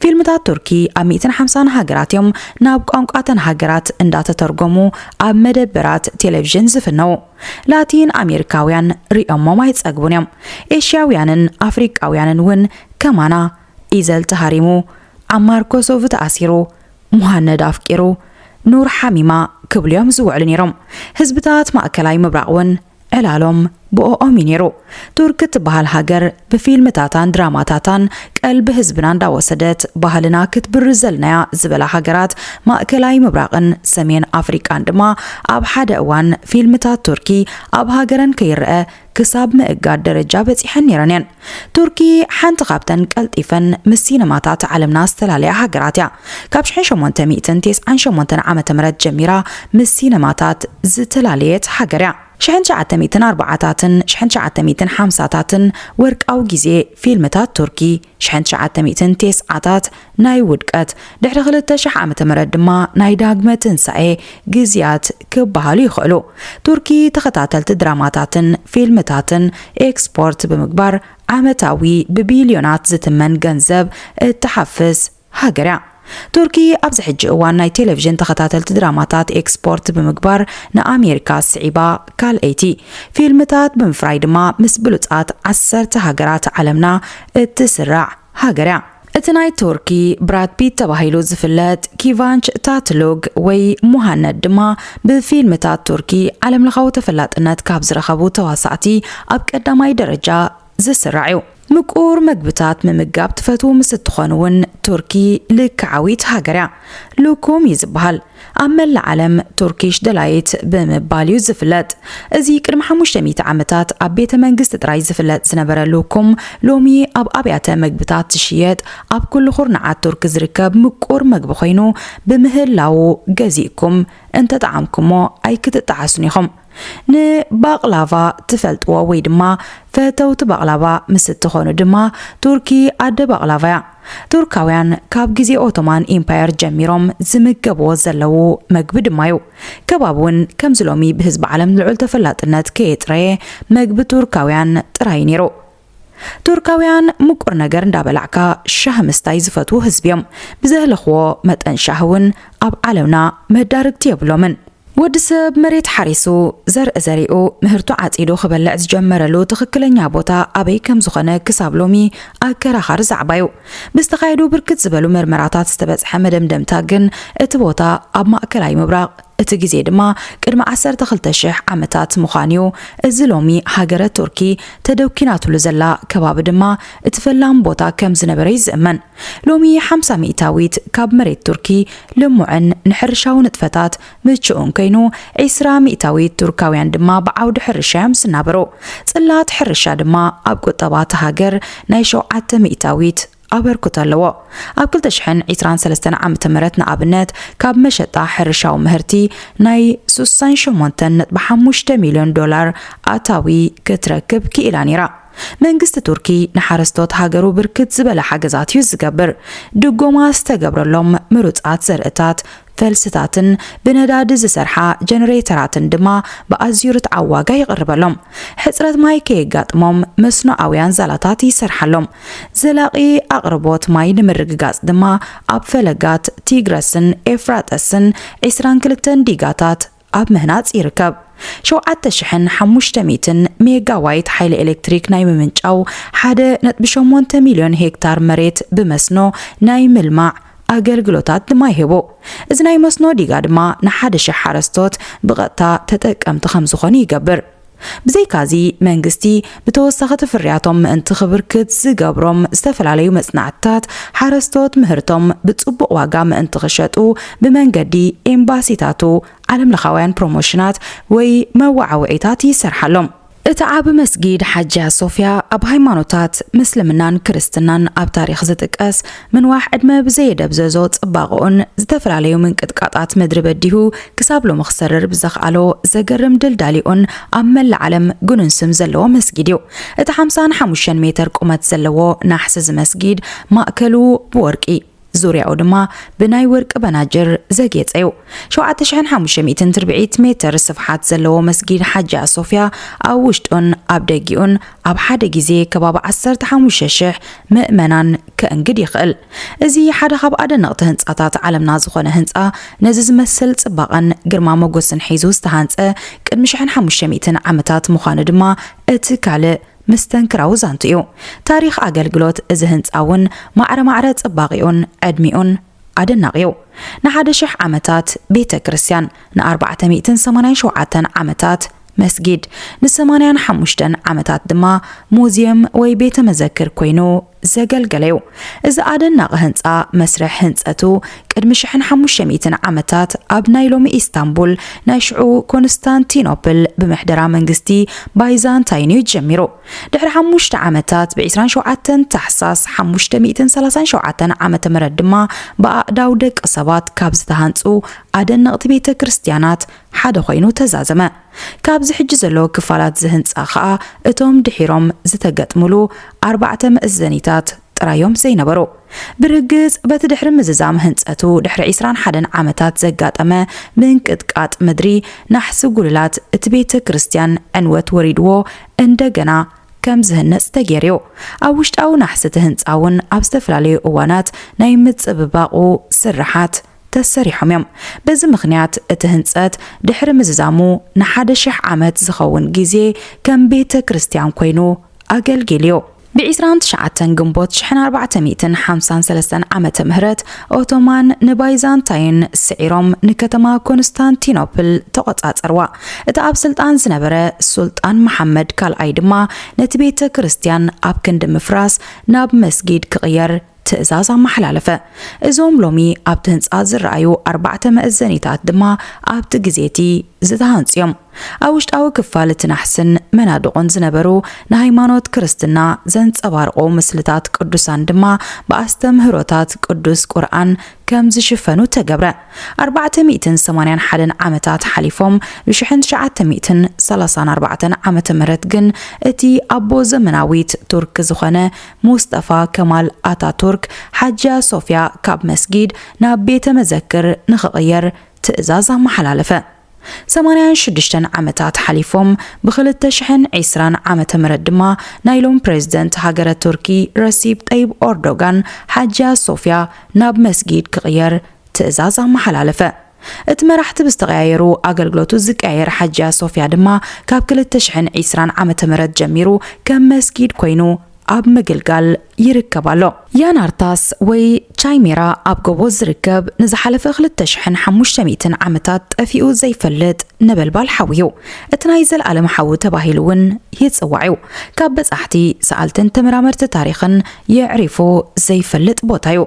ፊልምታት ቱርኪ ኣብ ሚእትን ሓምሳን ሃገራት እዮም ናብ ቋንቋተን ሃገራት እንዳተተርጎሙ ኣብ መደበራት ቴሌቪዥን ዝፍነዉ። ላቲን ኣሜሪካውያን ሪኦሞም ኣይጸግቡን እዮም። ኤሽያውያንን ኣፍሪቃውያንን እውን ከማና። ኢዘል ተሃሪሙ፣ ዓማር ኮሶቭ ተኣሲሩ፣ ሙሃነድ ኣፍቂሩ፣ ኑር ሓሚማ ክብሉ እዮም ዝውዕሉ ነይሮም። ህዝብታት ማእከላይ ምብራቕ እውን ዕላሎም ብኦኦም እዩ ነይሩ። ቱርክ እትበሃል ሃገር ብፊልምታታን ድራማታታን ቀልቢ ህዝብና እንዳወሰደት፣ ባህልና ክትብርዘልናያ ዝበላ ሃገራት ማእከላይ ምብራቕን ሰሜን ኣፍሪቃን ድማ ኣብ ሓደ እዋን ፊልምታት ቱርኪ ኣብ ሃገረን ከይረአ ክሳብ ምእጋድ ደረጃ በጺሐን ነይረን እየን። ቱርኪ ሓንቲ ካብተን ቀልጢፈን ምስ ሲነማታት ዓለምና ዝተላለያ ሃገራት እያ። ካብ ሽሕን ሸሞንተ ሚእትን ተስዓን ሸሞንተን ዓመተ ምህረት ጀሚራ ምስ ሲነማታት ዝተላለየት ሃገር እያ። ሽሕን ትሽዓተ ሚእትን ኣርባዓታትን ሽሕን ትሽዓተ ሚእትን ሓምሳታትን ወርቃዊ ግዜ ፊልምታት ቱርኪ፣ ሽሕን ትሽዓተ ሚእትን ተስዓታት ናይ ውድቀት፣ ድሕሪ ክልተ ሽሕ ዓመተ ምህረት ድማ ናይ ዳግመ ትንሳኤ ግዜያት ክበሃሉ ይኽእሉ። ቱርኪ ተኸታተልቲ ድራማታትን ፊልምታትን ኤክስፖርት ብምግባር ዓመታዊ ብቢልዮናት ዝትመን ገንዘብ እትሓፍስ ሃገር እያ። ቱርኪ ኣብዚ ሕጂ እዋን ናይ ቴሌቪዥን ተኸታተልቲ ድራማታት ኤክስፖርት ብምግባር ንኣሜሪካ ስዒባ ካልኣይቲ፣ ፊልምታት ብምፍራይ ድማ ምስ ብሉጻት ዓሰርተ ሃገራት ዓለምና እትስራዕ ሃገር እያ። እቲ ናይ ቱርኪ ብራድ ፒት ተባሂሉ ዝፍለጥ ኪቫንች ታትሉግ ወይ ሙሃነድ ድማ ብፊልምታት ቱርኪ ዓለምለኻዊ ተፈላጥነት ካብ ዝረኸቡ ተዋሳእቲ ኣብ ቀዳማይ ደረጃ ዝስራዕ እዩ። ምቁር መግብታት ምምጋብ ትፈትው ምስ እትኾን እውን ቱርኪ ልክዓዊት ሃገር እያ። ሉኩም እዩ ዝበሃል። ኣብ መላእ ዓለም ቱርኪሽ ደላይት ብምባል እዩ ዝፍለጥ። እዚ ቅድሚ ሓሙሽተ ሚእቲ ዓመታት ኣብ ቤተ መንግስቲ ጥራይ ዝፍለጥ ዝነበረ ሉኩም ሎሚ ኣብ ኣብያተ መግብታት ዝሽየጥ ኣብ ኩሉ ኩርናዓት ቱርኪ ዝርከብ ምቁር መግቢ ኮይኑ ብምህላዉ ገዚእኩም እንተጠዓምኩሞ ኣይክትጠዓሱን ኢኹም። ንባቕላቫ ትፈልጥዎ ወይ ድማ ፈተውቲ ባቕላቫ ምስ እትኾኑ ድማ፣ ቱርኪ ኣደ ባቕላቫ እያ። ቱርካውያን ካብ ግዜ ኦቶማን ኢምፓየር ጀሚሮም ዝምገብዎ ዘለዉ መግቢ ድማ እዩ። ከባብ እውን ከምዚ ሎሚ ብህዝቢ ዓለም ልዑል ተፈላጥነት ከየጥረየ መግቢ ቱርካውያን ጥራይ ነይሩ። ቱርካውያን ምቁር ነገር እንዳበላዕካ ሻሂ ምስታይ ዝፈትዉ ህዝቢ እዮም። ብዘህለኽዎ መጠን ሻሂ እውን ኣብ ዓለምና መዳርግቲ የብሎምን። ወዲ ሰብ መሬት ሓሪሱ ዘርኢ ዘሪኡ ምህርቱ ዓጺዱ ክበልዕ ዝጀመረሉ ትኽክለኛ ቦታ ኣበይ ከም ዝኾነ ክሳብ ሎሚ ኣከራኻሪ ዛዕባ እዩ። ብዝተኻየዱ ብርክት ዝበሉ መርመራታት ዝተበጽሐ መደምደምታ ግን እቲ ቦታ ኣብ ማእከላይ ምብራቕ እቲ ግዜ ድማ ቅድሚ ዓሰርተ ክልተ ሽሕ ዓመታት ምዃኑ እዩ። እዚ ሎሚ ሃገረ ቱርኪ ተደኪናትሉ ዘላ ከባቢ ድማ እቲ ፈላም ቦታ ከም ዝነበረ እዩ ዝእመን። ሎሚ ሓምሳ ሚእታዊት ካብ መሬት ቱርኪ ልሙዕን ንሕርሻዊ ንጥፈታት ምቹእን ኮይኑ፣ ዒስራ ሚእታዊት ቱርካውያን ድማ ብዓውዲ ሕርሻ እዮም ዝናበሩ። ጽላት ሕርሻ ድማ ኣብ ቁጠባ እታ ሃገር ናይ ሸውዓተ ሚእታዊት ኣበርክቶ ኣለዎ። ኣብ ክልተ ሽሕን ዕስራን ሰለስተን ዓመተ ምህረት ንኣብነት፣ ካብ መሸጣ ሕርሻዊ ምህርቲ ናይ ስሳን ሸሞንተን ነጥቢ ሓሙሽተ ሚልዮን ዶላር ኣታዊ ክትረክብ ክኢላ ነይራ። መንግስቲ ቱርኪ ንሓረስቶት ሃገሩ ብርክት ዝበለ ሓገዛት እዩ ዝገብር። ድጎማ ዝተገብረሎም ምሩጻት ዘርእታት፣ ፈልስታትን ብነዳዲ ዝሰርሓ ጀነሬተራትን ድማ ብኣዝዩ ርትዓዊ ዋጋ ይቕርበሎም። ሕጽረት ማይ ከየጋጥሞም መስኖኣውያን ዛላታት ይሰርሓሎም። ዘላቒ ኣቕርቦት ማይ ንምርግጋጽ ድማ ኣብ ፈለጋት ቲግረስን ኤፍራጠስን ዕስራን ክልተን ዲጋታት ኣብ ምህናጽ ይርከብ። ሸውዓተ ሽሕን ሓሙሽተ ሚእትን ሜጋዋይት ሓይሊ ኤሌክትሪክ ናይ ምምንጫው፣ ሓደ ነጥቢ ሸሞንተ ሚልዮን ሄክታር መሬት ብመስኖ ናይ ምልማዕ ኣገልግሎታት ድማ ይህቡ። እዚ ናይ መስኖ ዲጋ ድማ ንሓደ ሽሕ ሓረስቶት ብቐጥታ ተጠቀምቲ ከም ዝኾኑ ይገብር። ብዘይካዚ፣ መንግስቲ ብተወሳኺ እቲ ፍርያቶም ምእንቲ ክብርክት ዝገብሮም ዝተፈላለዩ መጽናዕትታት፣ ሓረስቶት ምህርቶም ብጽቡቕ ዋጋ ምእንቲ ክሸጡ ብመንገዲ ኤምባሲታቱ ዓለምለኻውያን ፕሮሞሽናት ወይ መወዓውዒታት ይሰርሓሎም። እቲ ዓቢ መስጊድ ሓጂያ ሶፍያ ኣብ ሃይማኖታት ምስልምናን ክርስትናን ኣብ ታሪኽ ዝጥቀስ፣ ምንዋሕ ዕድመ ብዘየደብዘዞ ጽባቕኡን ዝተፈላለዩ ምንቅጥቃጣት ምድሪ በዲሁ ክሳብ ሎሚ ክሰርር ብዘኽኣሎ ዘገርም ድልዳሊኡን ኣብ መላእ ዓለም ግኑን ስም ዘለዎ መስጊድ እዩ። እቲ ሓምሳን ሓሙሽተን ሜተር ቁመት ዘለዎ ናሕሲ እዚ መስጊድ ማእከሉ ብወርቂ፣ ዙርያኡ ድማ ብናይ ወርቂ በናጅር ዘጌጸ እዩ። ሸውዓተ ሽሕን ሓሙሽተ ሚእትን ትርብዒት ሜተር ስፍሓት ዘለዎ መስጊድ ሓጂያ ሶፍያ ኣብ ውሽጡን ኣብ ደጊኡን ኣብ ሓደ ግዜ ከባቢ ዓሰርተ ሓሙሽተ ሽሕ ምእመናን ከእንግድ ይኽእል። እዚ ሓደ ካብ ኣደነቕቲ ህንጻታት ዓለምና ዝኾነ ህንጻ፣ ነዚ ዝመስል ጽባቐን ግርማ ሞገስን ሒዙ ዝተሃንጸ፣ ቅድሚ ሽሕን ሓሙሽተ ሚእትን ዓመታት ምዃኑ ድማ እቲ ካልእ መስተንክራዊ ዛንቱ እዩ። ታሪኽ ኣገልግሎት እዚ ህንጻ እውን ማዕረ ማዕረ ጽባቒኡን ዕድሚኡን ኣደናቒ እዩ። ንሓደ ሽሕ ዓመታት ቤተ ክርስቲያን፣ ንኣርባዕተ ሚእትን ሰማንያን ሸውዓተን ዓመታት መስጊድ፣ ንሰማንያን ሓሙሽተን ዓመታት ድማ ሙዚየም ወይ ቤተ መዘክር ኮይኑ ዘገልገለ እዩ። እዚ ኣደናቒ ህንጻ መስርሕ ህንጸቱ ቅድሚ ሽሕን ሓሙሽተ ሚእትን ዓመታት ኣብ ናይ ሎሚ ኢስታንቡል ናይ ሽዑ ኮንስታንቲኖፕል ብምሕደራ መንግስቲ ባይዛንታይን እዩ ጀሚሩ። ድሕሪ ሓሙሽተ ዓመታት ብ ዕስራን ሸውዓተን ታሕሳስ ሓሙሽተ ሚእትን ሰላሳን ሸውዓተን ዓመተ ምህረት ድማ ብኣእዳው ደቂ ሰባት ካብ ዝተሃንጹ ኣደነቕቲ ቤተ ክርስቲያናት ሓደ ኮይኑ ተዛዘመ። ካብዚ ሕጂ ዘሎ ክፋላት እዚ ህንጻ ኸኣ እቶም ድሒሮም ዝተገጥሙሉ ኣርባዕተ መእዘኒታት ጥራዮም ዘይነበሩ። ብርግጽ በቲ ድሕሪ ምዝዛም ህንጸቱ ድሕሪ ዕስራን ሓደን ዓመታት ዘጋጠመ ምንቅጥቃጥ ምድሪ ናሕሲ ጉልላት እቲ ቤተ ክርስቲያን ዕንወት ወሪድዎ እንደገና ከም ዝህነጽ ተገይሩ እዩ። ኣብ ውሽጣዊ ናሕሲ እቲ ህንጻ እውን ኣብ ዝተፈላለዩ እዋናት ናይ ምጽብባቑ ስርሓት ተሰሪሖም እዮም። በዚ ምኽንያት እቲ ህንጸት ድሕሪ ምዝዛሙ ንሓደ ሽሕ ዓመት ዝኸውን ግዜ ከም ቤተ ክርስቲያን ኮይኑ ኣገልጊሉ እዩ። ብ29 ግንቦት ሽሕን ኣርባዕተ ሚእትን ሓምሳን ሰለስተን ዓመተ ምህረት ኦቶማን ንባይዛንታይን ስዒሮም ንከተማ ኮንስታንቲኖፕል ተቖጻጸርዋ። እቲ ኣብ ስልጣን ዝነበረ ሱልጣን መሓመድ ካልኣይ ድማ ነቲ ቤተ ክርስቲያን ኣብ ክንዲ ምፍራስ ናብ መስጊድ ክቕየር ትእዛዝ ኣመሓላለፈ። እዞም ሎሚ ኣብቲ ህንጻ ዝረኣዩ ኣርባዕተ መእዘኒታት ድማ ኣብቲ ግዜ እቲ ዝተሃንጹ እዮም። ኣብ ውሽጣዊ ክፋል እቲ ናሕስን መናድቑን ዝነበሩ ንሃይማኖት ክርስትና ዘንጸባርቑ ምስልታት ቅዱሳን ድማ ብኣስተምህሮታት ቅዱስ ቁርኣን ከም ዝሽፈኑ ተገብረ። ኣርባዕተ ሚእትን ሰማንያን ሓደን ዓመታት ሓሊፎም፣ ብ ትሽዓተ ሚእትን ሰላሳን ኣርባዕተን ዓመተ ምህረት ግን እቲ ኣቦ ዘመናዊት ቱርክ ዝኾነ ሙስጠፋ ከማል ኣታቱርክ ሓጂያ ሶፍያ ካብ መስጊድ ናብ ቤተ መዘክር ንኽቕየር ትእዛዝ ኣመሓላለፈ። ሰማንያን ሽዱሽተን ዓመታት ሓሊፎም፣ ብ ክልተ ሽሕን ዕስራን ዓመተ ምህረት ድማ ናይ ሎም ፕሬዝደንት ሃገረ ቱርኪ ረሲብ ጠይብ ኦርዶጋን ሓጂያ ሶፍያ ናብ መስጊድ ክቕየር ትእዛዝ ኣመሓላለፈ። እቲ መራሕቲ ብዝተቐያየሩ ኣገልግሎቱ ዝቀያየር ሓጂያ ሶፍያ ድማ ካብ ክልተ ሽሕን ዕስራን ዓመተ ምህረት ጀሚሩ ከም መስጊድ ኮይኑ ኣብ ምግልጋል ይርከብ ኣሎ። ያናርታስ ወይ ቻይሜራ ኣብ ጎቦ ዝርከብ ንዝሓለፈ ክልተ ሽሕን ሓሙሽተ ሚእትን ዓመታት ጠፊኡ ዘይፈልጥ ነበልባል ሓዊ እዩ። እቲ ናይ ዘለኣለም ሓዊ ተባሂሉ እውን ይጽዋዕ እዩ። ካብ በጻሕቲ፣ ሰኣልትን ተመራመርቲ ታሪኽን የዕሪፉ ዘይፈልጥ ቦታ እዩ።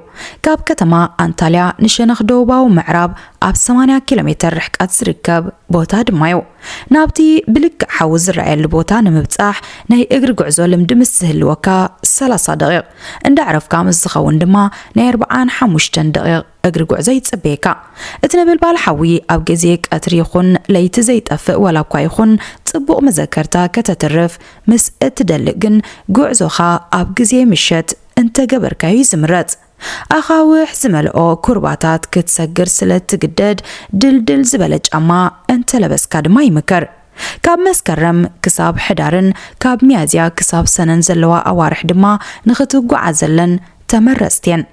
ካብ ከተማ ኣንታልያ ንሸነኽ ደቡባዊ ምዕራብ ኣብ ሰማንያ ኪሎ ሜተር ርሕቀት ዝርከብ ቦታ ድማ እዩ። ናብቲ ብልክዕ ሓዊ ዝረኣየሉ ቦታ ንምብጻሕ ናይ እግሪ ጉዕዞ ልምዲ ምስ ዝህልወካ ሰላሳ ደቂቕ፣ እንዳ ዕረፍካ ምስ ዝኸውን ድማ ናይ ኣርብዓን ሓሙሽተን ደቂቕ እግሪ ጉዕዞ ይጽበየካ። እቲ ነበልባል ሓዊ ኣብ ግዜ ቀትሪ ይኹን ለይቲ ዘይጠፍእ ዋላ እኳ ይኹን፣ ጽቡቕ መዘከርታ ከተትርፍ ምስ እትደልእ ግን፣ ጉዕዞኻ ኣብ ግዜ ምሸት እንተገበርካዩ ዝምረጽ። ኣኻውሕ ዝመልኦ ኩርባታት ክትሰግር ስለ እትግደድ፣ ድልድል ዝበለ ጫማ እንተለበስካ ድማ ይምከር። ካብ መስከረም ክሳብ ሕዳርን ካብ ሚያዝያ ክሳብ ሰነን ዘለዋ ኣዋርሕ ድማ ንኽትጓዓዘለን ተመረጽቲ እየን።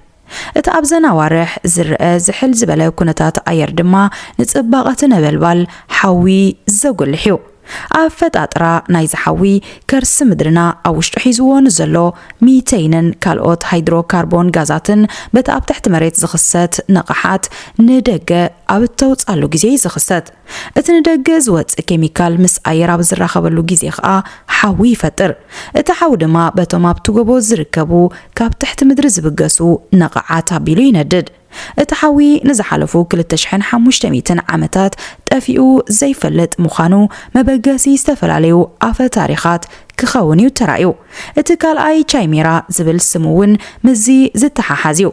እቲ ኣብዘን ኣዋርሕ ዝረአ ዝሕል ዝበለ ኩነታት ኣየር ድማ ንጽባቐ እቲ ነበልባል ሓዊ ዘጉልሕ እዩ። ኣፈጣጥራ ናይዚ ሓዊ፣ ከርሲ ምድርና ኣብ ውሽጡ ሒዝዎ ንዘሎ ሚተይንን ካልኦት ሃይድሮካርቦን ጋዛትን በቲ ኣብ ትሕቲ መሬት ዝኽሰት ንቕሓት ንደገ ኣብ እተውጻሉ ግዜ እዩ ዝኽሰት። እቲ ንደገ ዝወጽእ ኬሚካል ምስ ኣየር ኣብ ዝራኸበሉ ግዜ ኸኣ ሓዊ ይፈጥር። እቲ ሓዊ ድማ በቶም ኣብቲ ጎቦ ዝርከቡ ካብ ትሕቲ ምድሪ ዝብገሱ ነቓዓት ኣቢሉ ይነድድ። እቲ ሓዊ ንዝሓለፉ ክልተ ሽሕን ሓሙሽተ ሚእትን ዓመታት ጠፊኡ ዘይፈልጥ ምዃኑ መበገሲ ዝተፈላለዩ ኣፈ ታሪኻት ክኸውን እዩ ተራእዩ። እቲ ካልኣይ ቻይሜራ ዝብል ስሙ እውን ምስዚ ዝተሓሓዝ እዩ።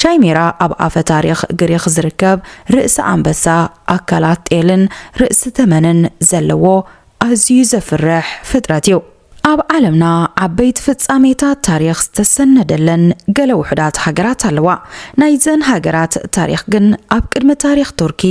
ቻይሜራ ኣብ ኣፈ ታሪኽ ግሪኽ ዝርከብ ርእሲ ኣንበሳ፣ ኣካላት ጤልን ርእሲ ተመንን ዘለዎ ኣዝዩ ዘፍርሕ ፍጥረት እዩ። ኣብ ዓለምና ዓበይቲ ፍጻሜታት ታሪኽ ዝተሰነደለን ገለ ውሑዳት ሃገራት ኣለዋ። ናይዘን ሃገራት ታሪኽ ግን ኣብ ቅድሚ ታሪኽ ቱርኪ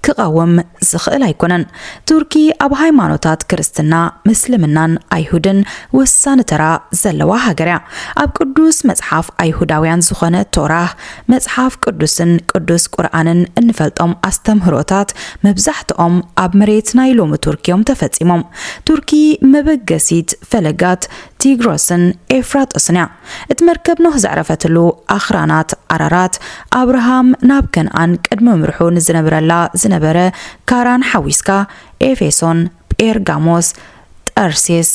ክቐውም ዝኽእል ኣይኮነን። ቱርኪ ኣብ ሃይማኖታት ክርስትና፣ ምስልምናን ኣይሁድን ወሳኒ ተራ ዘለዋ ሃገር እያ። ኣብ ቅዱስ መጽሓፍ ኣይሁዳውያን ዝኾነ ቶራህ፣ መጽሓፍ ቅዱስን ቅዱስ ቁርኣንን እንፈልጦም ኣስተምህሮታት መብዛሕትኦም ኣብ መሬት ናይ ሎሚ ቱርኪ እዮም ተፈጺሞም። ቱርኪ መበገሲት ፈለጋት ቲግሮስን ኤፍራጦስን እያ። እቲ መርከብ ኖህ ዘዕረፈትሉ ኣኽራናት ኣራራት፣ ኣብርሃም ናብ ከነኣን ቅድሚ ምምርሑ ንዝነብረላ ዝነበረ ካራን ሓዊስካ፣ ኤፌሶን፣ ጴርጋሞስ፣ ጠርሴስ፣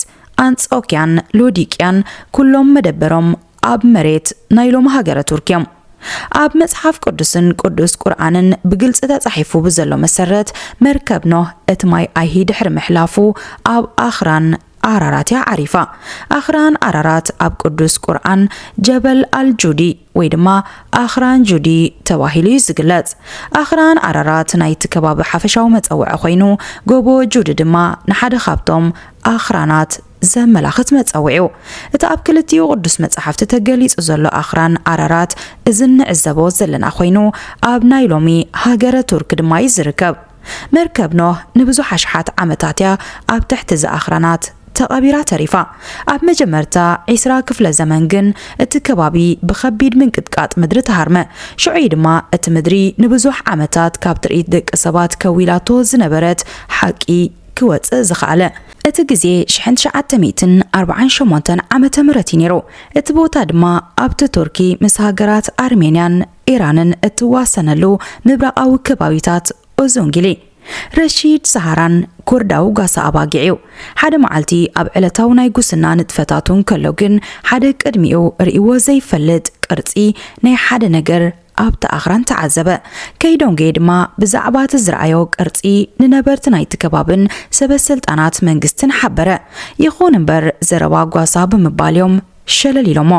ኣንጾኪያን ሎዲቅያን ኩሎም መደበሮም ኣብ መሬት ናይ ሎሚ ሃገረ ቱርኪ እዮም። ኣብ መጽሓፍ ቅዱስን ቅዱስ ቁርኣንን ብግልጺ ተጻሒፉ ብዘሎ መሰረት፣ መርከብ ኖህ እቲ ማይ ኣይሂ ድሕሪ ምሕላፉ ኣብ ኣኽራን ኣራራት እያ ዓሪፋ። ኣኽራን ኣራራት ኣብ ቅዱስ ቁርኣን ጀበል ኣልጁዲ ወይ ድማ ኣኽራን ጁዲ ተባሂሉ እዩ ዝግለጽ። ኣኽራን ኣራራት ናይቲ ከባቢ ሓፈሻዊ መጸውዒ ኮይኑ፣ ጎቦ ጁዲ ድማ ንሓደ ካብቶም ኣኽራናት ዘመላኽት መጸውዒ እዩ። እቲ ኣብ ክልቲኡ ቅዱስ መጻሕፍቲ ተገሊጹ ዘሎ ኣኽራን ኣራራት፣ እዚ እንዕዘቦ ዘለና ኮይኑ፣ ኣብ ናይ ሎሚ ሃገረ ቱርክ ድማ እዩ ዝርከብ። መርከብ ኖህ ንብዙሕ ኣሽሓት ዓመታት እያ ኣብ ትሕቲ እዚ ኣኽራናት ተቐቢራ ተሪፋ። ኣብ መጀመርታ ዒስራ ክፍለ ዘመን ግን እቲ ከባቢ ብኸቢድ ምንቅጥቃጥ ምድሪ ተሃርመ። ሽዑ እዩ ድማ እቲ ምድሪ ንብዙሕ ዓመታት ካብ ትርኢት ደቂ ሰባት ከዊላቶ ዝነበረት ሓቂ ክወጽእ ዝኸኣለ። እቲ ግዜ ሽሕን ትሽዓተ ሚእትን ኣርባዓን ሸሞንተን ዓመተ ምህረት እዩ ነይሩ። እቲ ቦታ ድማ ኣብቲ ቱርኪ ምስ ሃገራት ኣርሜንያን ኢራንን እትዋሰነሉ ምብራቓዊ ከባቢታት ኦዞንጊሊ። ረሺድ ሰሃራን ኩርዳዊ ጓሳ ኣባጊዕ እዩ። ሓደ መዓልቲ ኣብ ዕለታዊ ናይ ጉስና ንጥፈታቱ እንከሎ ግን፣ ሓደ ቅድሚኡ ርእይዎ ዘይፈልጥ ቅርጺ ናይ ሓደ ነገር ኣብቲ ኣኽራን ተዓዘበ። ከይዶንጌ ድማ ብዛዕባ እቲ ዝረኣዮ ቅርጺ ንነበርቲ ናይቲ ከባብን ሰበ ስልጣናት መንግስትን ሓበረ። ይኹን እምበር፣ ዘረባ ጓሳ ብምባል እዮም ሸለል ኢሎሞ።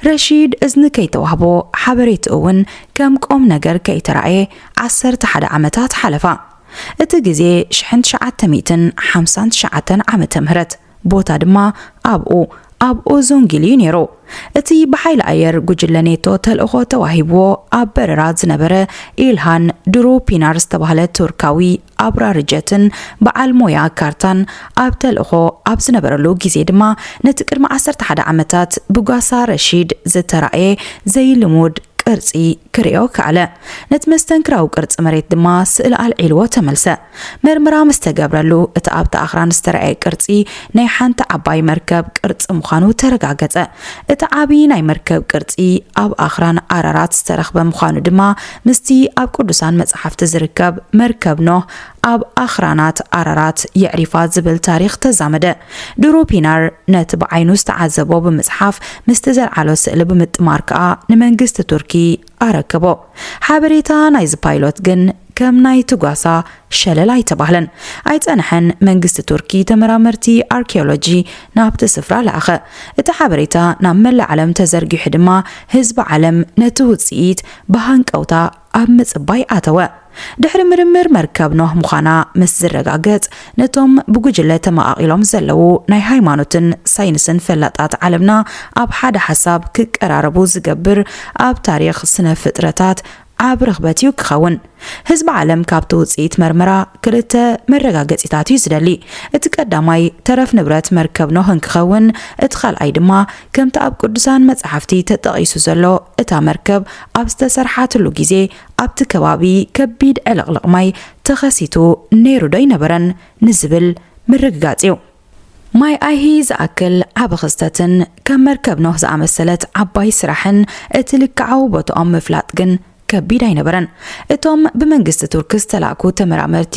ረሺድ እዝኒ ከይተዋህቦ፣ ሓበሬትኡ እውን ከም ቁም ነገር ከይተራእየ ዓሰርተ ሓደ ዓመታት ሓለፋ። እቲ ግዜ ሽሕን ትሽዓተ ሚእትን ሓምሳን ትሽዓተን ዓመተ ምህረት፣ ቦታ ድማ ኣብኡ ኣብ ኡዙንጊል እዩ ነይሩ። እቲ ብሓይሊ ኣየር ጉጅለ ኔቶ ተልእኾ ተዋሂብዎ ኣብ በረራ ዝነበረ ኢልሃን ድሩፒናር ዝተባህለ ቱርካዊ ኣብራሪ ጀትን በዓል ሞያ ካርታን ኣብ ተልእኾ ኣብ ዝነበረሉ ግዜ ድማ፣ ነቲ ቅድሚ ዓሰርተ ሓደ ዓመታት ብጓሳ ረሺድ ዝተራእየ ዘይልሙድ ቅርጺ ክርእዮ ከኣለ። ነቲ መስተንክራዊ ቅርጺ መሬት ድማ ስእሊ ኣልዒልዎ ተመልሰ። መርመራ ምስ ተገብረሉ፣ እቲ ኣብቲ ኣኽራን ዝተራእየ ቅርጺ ናይ ሓንቲ ዓባይ መርከብ ቅርጺ ምዃኑ ተረጋገጸ። እቲ ዓቢ ናይ መርከብ ቅርጺ ኣብ ኣኽራን ኣራራት ዝተረኽበ ምዃኑ ድማ፣ ምስቲ ኣብ ቅዱሳን መጻሕፍቲ ዝርከብ መርከብ ኖህ ኣብ ኣኽራናት ኣራራት የዕሪፋ ዝብል ታሪኽ ተዛመደ። ድሩፒናር ነቲ ብዓይኑ ዝተዓዘቦ ብምጽሓፍ፣ ምስቲ ዘልዓሎ ስእሊ ብምጥማር ከኣ ንመንግስቲ ቱርኪ ኣረከቦ። ሓበሬታ ናይዚ ፓይሎት ግን ከም ናይቲ ጓሳ ሸለል ኣይተባህለን። ኣይጸንሐን፣ መንግስቲ ቱርኪ ተመራመርቲ ኣርኪኦሎጂ ናብቲ ስፍራ ለኣኸ። እቲ ሓበሬታ ናብ መላእ ዓለም ተዘርጊሑ ድማ፣ ህዝቢ ዓለም ነቲ ውጽኢት ብሃንቀውታ ኣብ ምጽባይ ኣተወ። ድሕሪ ምርምር መርከብ ኖህ ምዃና ምስ ዝረጋገጽ፣ ነቶም ብጉጅለ ተመቓቒሎም ዘለዉ ናይ ሃይማኖትን ሳይንስን ፈላጣት ዓለምና ኣብ ሓደ ሓሳብ ክቀራረቡ ዝገብር ኣብ ታሪኽ ስነ ፍጥረታት ዓቢ ርኽበት እዩ ክኸውን። ህዝቢ ዓለም ካብቲ ውጽኢት መርመራ ክልተ መረጋገጺታት እዩ ዝደሊ። እቲ ቀዳማይ ተረፍ ንብረት መርከብ ኖህ እንክኸውን፣ እቲ ካልኣይ ድማ ከምቲ ኣብ ቅዱሳን መጻሕፍቲ ተጠቒሱ ዘሎ እታ መርከብ ኣብ ዝተሰርሓትሉ ግዜ ኣብቲ ከባቢ ከቢድ ዕልቕልቕ ማይ ተኸሲቱ ነይሩ ዶ ኣይነበረን ንዝብል ምርግጋጽ እዩ። ማይ ኣይሂ ዝኣክል ዓቢ ክስተትን ከም መርከብ ኖህ ዝኣመሰለት ዓባይ ስራሕን እቲ ልክዓዊ ቦታኦም ምፍላጥ ግን ከቢድ ኣይነበረን። እቶም ብመንግስቲ ቱርክ ዝተላእኩ ተመራመርቲ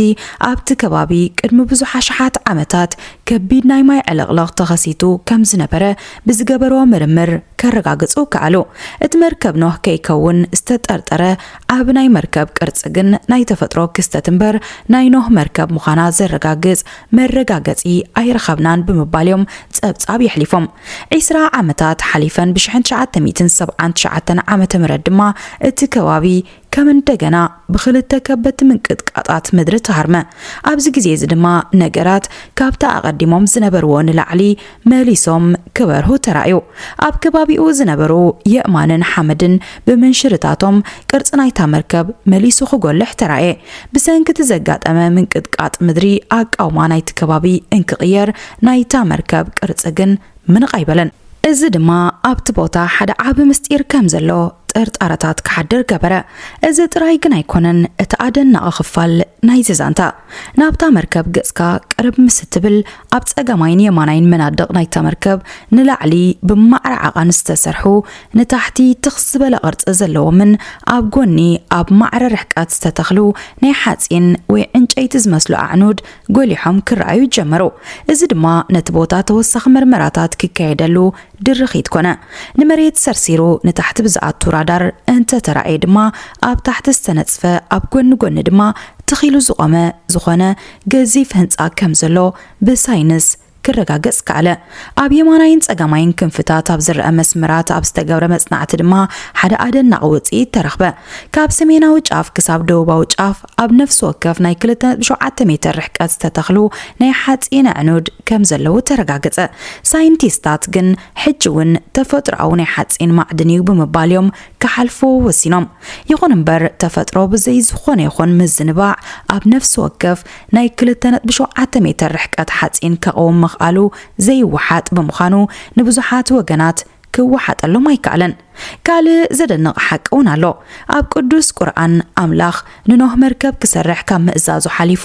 ኣብቲ ከባቢ ቅድሚ ብዙሕ ኣሽሓት ዓመታት ከቢድ ናይ ማይ ዕልቕልቕ ተኸሲቱ ከም ዝነበረ ብዝገበርዎ ምርምር ከረጋግጹ ከኣሉ። እቲ መርከብ ኖህ ከይከውን ዝተጠርጠረ ዓቢ ናይ መርከብ ቅርጺ ግን ናይ ተፈጥሮ ክስተት እምበር ናይ ኖህ መርከብ ምዃና ዘረጋግጽ መረጋገጺ ኣይረኸብናን ብምባል እዮም ጸብጻብ የሕሊፎም። ዒስራ ዓመታት ሓሊፈን ብሽሕን ትሽዓተ ሚእትን ሰብዓን ትሽዓተን ዓመተ ምህረት ድማ እቲ ከባቢ ከም እንደገና ብኽልተ ከበድቲ ምንቅጥቃጣት ምድሪ ተሃርመ። ኣብዚ ግዜ እዚ ድማ ነገራት ካብቲ ኣቐዲሞም ዝነበርዎ ንላዕሊ መሊሶም ክበርሁ ተራእዩ። ኣብ ከባቢኡ ዝነበሩ የእማንን ሓመድን ብምንሽርታቶም ቅርጺ ናይታ መርከብ መሊሱ ክጎልሕ ተራእየ። ብሰንኪ እቲ ዘጋጠመ ምንቅጥቃጥ ምድሪ ኣቃውማ ናይቲ ከባቢ እንክቕየር ናይታ መርከብ ቅርጺ ግን ምንቕ ኣይበለን። እዚ ድማ ኣብቲ ቦታ ሓደ ዓቢ ምስጢር ከም ዘሎ ጥርጣረታት ክሓድር ገበረ። እዚ ጥራይ ግን ኣይኮነን እቲ ኣደናቒ ክፋል ናይዚ ዛንታ። ናብታ መርከብ ገጽካ ቅርብ ምስ እትብል፣ ኣብ ጸጋማይን የማናይን መናድቕ ናይታ መርከብ ንላዕሊ ብማዕረ ዓቐን ዝተሰርሑ፣ ንታሕቲ ትኽ ዝበለ ቅርጺ ዘለዎምን ኣብ ጎኒ ኣብ ማዕረ ርሕቀት ዝተተኽሉ ናይ ሓጺን ወይ ዕንጨይቲ ዝመስሉ ኣዕኑድ ጎሊሖም ክረኣዩ ጀመሩ። እዚ ድማ ነቲ ቦታ ተወሳኺ መርመራታት ክካየደሉ ድርኺት ኮነ። ንመሬት ሰርሲሩ ንታሕቲ ብዝኣቱ ራዳር እንተ ተራእየ ድማ፣ ኣብ ታሕቲ ዝተነጽፈ፣ ኣብ ጎኒ ጎኒ ድማ ትኽ ኢሉ ዝቖመ ዝኾነ ገዚፍ ህንጻ ከም ዘሎ ብሳይንስ ክረጋገጽ ከኣለ። ኣብ የማናይን ጸጋማይን ክንፍታት ኣብ ዝረአ መስመራት ኣብ ዝተገብረ መጽናዕቲ ድማ ሓደ ኣደናቒ ውጽኢት ተረኽበ። ካብ ሰሜናዊ ጫፍ ክሳብ ደቡባዊ ጫፍ ኣብ ነፍሲ ወከፍ ናይ ክልተ ነጥቢ ሸውዓተ ሜተር ርሕቀት ዝተተኽሉ ናይ ሓጺን ኣዕኑድ ከም ዘለዉ ተረጋገጸ። ሳይንቲስታት ግን ሕጂ እውን ተፈጥሮኣዊ ናይ ሓጺን ማዕድን እዩ ብምባል እዮም ክሓልፍዎ ወሲኖም። ይኹን እምበር፣ ተፈጥሮ ብዘይ ዝኾነ ይኹን ምዝንባዕ ኣብ ነፍሲ ወከፍ ናይ ክልተ ነጥቢ ሸውዓተ ሜተር ርሕቀት ሓጺን ከቕውም ምኽኣሉ ዘይወሓጥ ብምዃኑ፣ ንብዙሓት ወገናት ክወሓጠሎም ኣይከኣለን። ካልእ ዘደንቕ ሓቂ እውን ኣሎ። ኣብ ቅዱስ ቁርኣን፣ ኣምላኽ ንኖህ መርከብ ክሰርሕ ካብ ምእዛዙ ሓሊፉ፣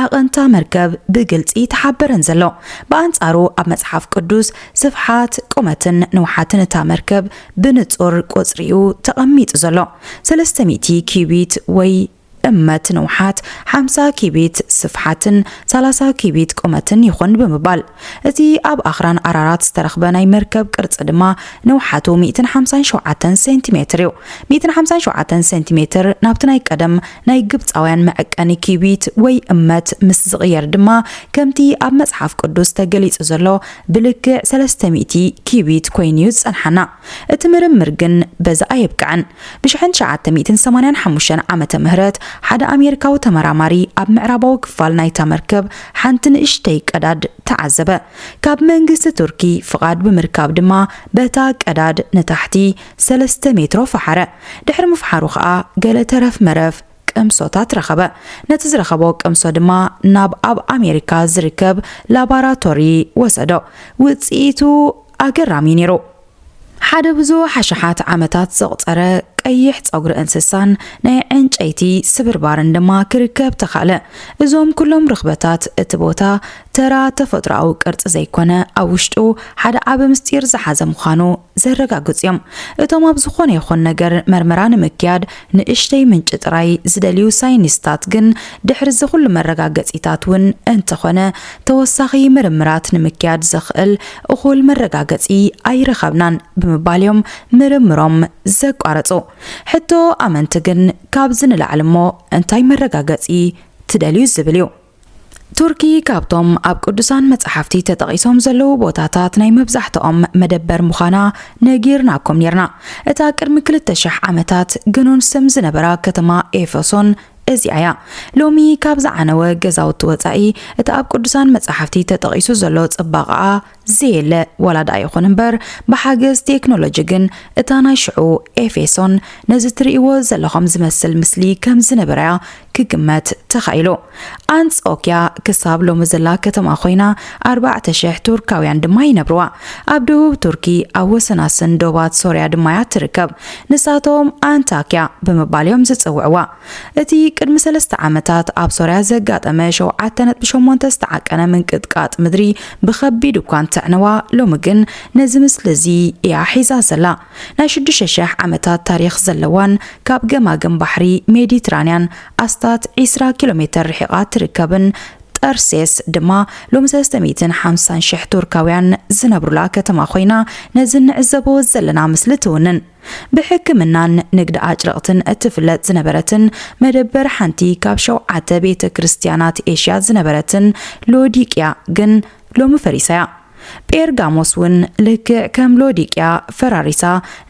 ዓቐንታ መርከብ ብግልጺ ተሓበረን ዘሎ። ብኣንጻሩ፣ ኣብ መጽሓፍ ቅዱስ፣ ስፍሓት፣ ቁመትን ንውሓትን እታ መርከብ ብንጹር ቁጽሪኡ ተቐሚጡ ዘሎ፣ ሰለስተ ሚእቲ ኪዩቢት ወይ እመት ንውሓት ሓምሳ ኪቢት ስፍሓትን ሰላሳ ኪቢት ቁመትን ይኹን ብምባል፣ እቲ ኣብ ኣኽራን ኣራራት ዝተረኽበ ናይ መርከብ ቅርጺ ድማ ንውሓቱ ሚእትን ሓምሳን ሸውዓተን ሴንቲሜትር እዩ። ሚእትን ሓምሳን ሸውዓተን ሴንቲሜትር ናብቲ ናይ ቀደም ናይ ግብጻውያን መዐቀኒ ኪቢት ወይ እመት ምስ ዝቕየር ድማ፣ ከምቲ ኣብ መጽሓፍ ቅዱስ ተገሊጹ ዘሎ፣ ብልክዕ ሰለስተ ሚእቲ ኪቢት ኮይኑ እዩ ዝጸንሓና። እቲ ምርምር ግን በዚ ኣየብቅዐን። ብ ትሽዓተ ሚእትን ሰማንያን ሓሙሽተን ዓመተ ምህረት ሓደ ኣሜሪካዊ ተመራማሪ ኣብ ምዕራባዊ ክፋል ናይታ መርከብ ሓንቲ ንእሽተይ ቀዳድ ተዓዘበ። ካብ መንግስቲ ቱርኪ ፍቓድ ብምርካብ ድማ በታ ቀዳድ ንታሕቲ ሰለስተ ሜትሮ ፈሓረ። ድሕሪ ምፍሓሩ ኸኣ ገለ ተረፍ መረፍ ቅምሶታት ረኸበ። ነቲ ዝረኸቦ ቅምሶ ድማ ናብ ኣብ ኣሜሪካ ዝርከብ ላባራቶሪ ወሰዶ። ውጽኢቱ ኣገራሚ ነይሩ። ሓደ ብዙሕ ኣሽሓት ዓመታት ዘቑጸረ ቀይሕ ጸጉሪ እንስሳን ናይ ዕንጨይቲ ስብርባርን ድማ ክርከብ ተኻእለ። እዞም ኩሎም ርኽበታት እቲ ቦታ ተራ ተፈጥሮኣዊ ቅርጺ ዘይኮነ፣ ኣብ ውሽጡ ሓደ ዓቢ ምስጢር ዝሓዘ ምዃኑ ዘረጋግጹ እዮም። እቶም ኣብ ዝኾነ ይኹን ነገር መርመራ ንምክያድ ንእሽተይ ምንጪ ጥራይ ዝደልዩ ሳይንቲስታት ግን፣ ድሕሪ እዚ ኩሉ መረጋገጺታት እውን እንተኾነ፣ ተወሳኺ ምርምራት ንምክያድ ዘኽእል እኹል መረጋገጺ ኣይረኸብናን ብምባል እዮም ምርምሮም ዘቋረጹ። ሕቶ ኣመንቲ ግን ካብዚ ንላዕሊ እሞ እንታይ መረጋገጺ ትደልዩ ዝብል እዩ። ቱርኪ ካብቶም ኣብ ቅዱሳን መጻሕፍቲ ተጠቒሶም ዘለዉ ቦታታት ናይ መብዛሕትኦም መደበር ምዃና ነጊርናኩም ኔርና። እታ ቅድሚ ክልተ ሽሕ ዓመታት ግኑን ስም ዝነበራ ከተማ ኤፌሶን እዚኣ እያ። ሎሚ ካብ ዝዓነወ ገዛውቲ ወጻኢ፣ እቲ ኣብ ቅዱሳን መጻሕፍቲ ተጠቒሱ ዘሎ ጽባቐኣ ዘየለ ዋላ ደኣ ይኹን እምበር፣ ብሓገዝ ቴክኖሎጂ ግን እታ ናይ ሽዑ ኤፌሶን ነዚ ትርእይዎ ዘለኹም ዝመስል ምስሊ ከም ዝነበረያ ክግመት ተኻኢሉ። ኣንጾኪያ ክሳብ ሎሚ ዘላ ከተማ ኮይና፣ ኣርባዕተ ሽሕ ቱርካውያን ድማ ይነብርዋ። ኣብ ደቡብ ቱርኪ፣ ኣብ ወሰናስን ዶባት ሶርያ ድማ እያ ትርከብ። ንሳቶም ኣንታኪያ ብምባል እዮም ዝጽውዕዋ። እቲ ቅድሚ ሰለስተ ዓመታት ኣብ ሶርያ ዘጋጠመ ሸውዓተ ነጥቢ ሸሞንተ ዝተዓቀነ ምንቅጥቃጥ ምድሪ ብኸቢድ እኳ እንተዕነዋ፣ ሎሚ ግን ነዚ ምስሊ እዚ እያ ሒዛ ዘላ። ናይ ሽዱሽተ ሽሕ ዓመታት ታሪኽ ዘለዋን ካብ ገማግም ባሕሪ ሜዲትራንያን ኣስታት ዒስራ ኪሎ ሜተር ርሒቓ ትርከብን ጠርሴስ ድማ ሎሚ ሰለስተ ሚእትን ሓምሳን ሽሕ ቱርካውያን ዝነብሩላ ከተማ ኮይና፣ ነዚ እንዕዘቦ ዘለና ምስሊ ትውንን። ብሕክምናን ንግዲ ኣጭርቕትን እትፍለጥ ዝነበረትን መደበር ሓንቲ ካብ ሸውዓተ ቤተ ክርስቲያናት ኤሽያ ዝነበረትን ሎዲቅያ ግን ሎሚ ፈሪሳ እያ። ጴርጋሞስ እውን ልክዕ ከም ሎዲቅያ ፈራሪሳ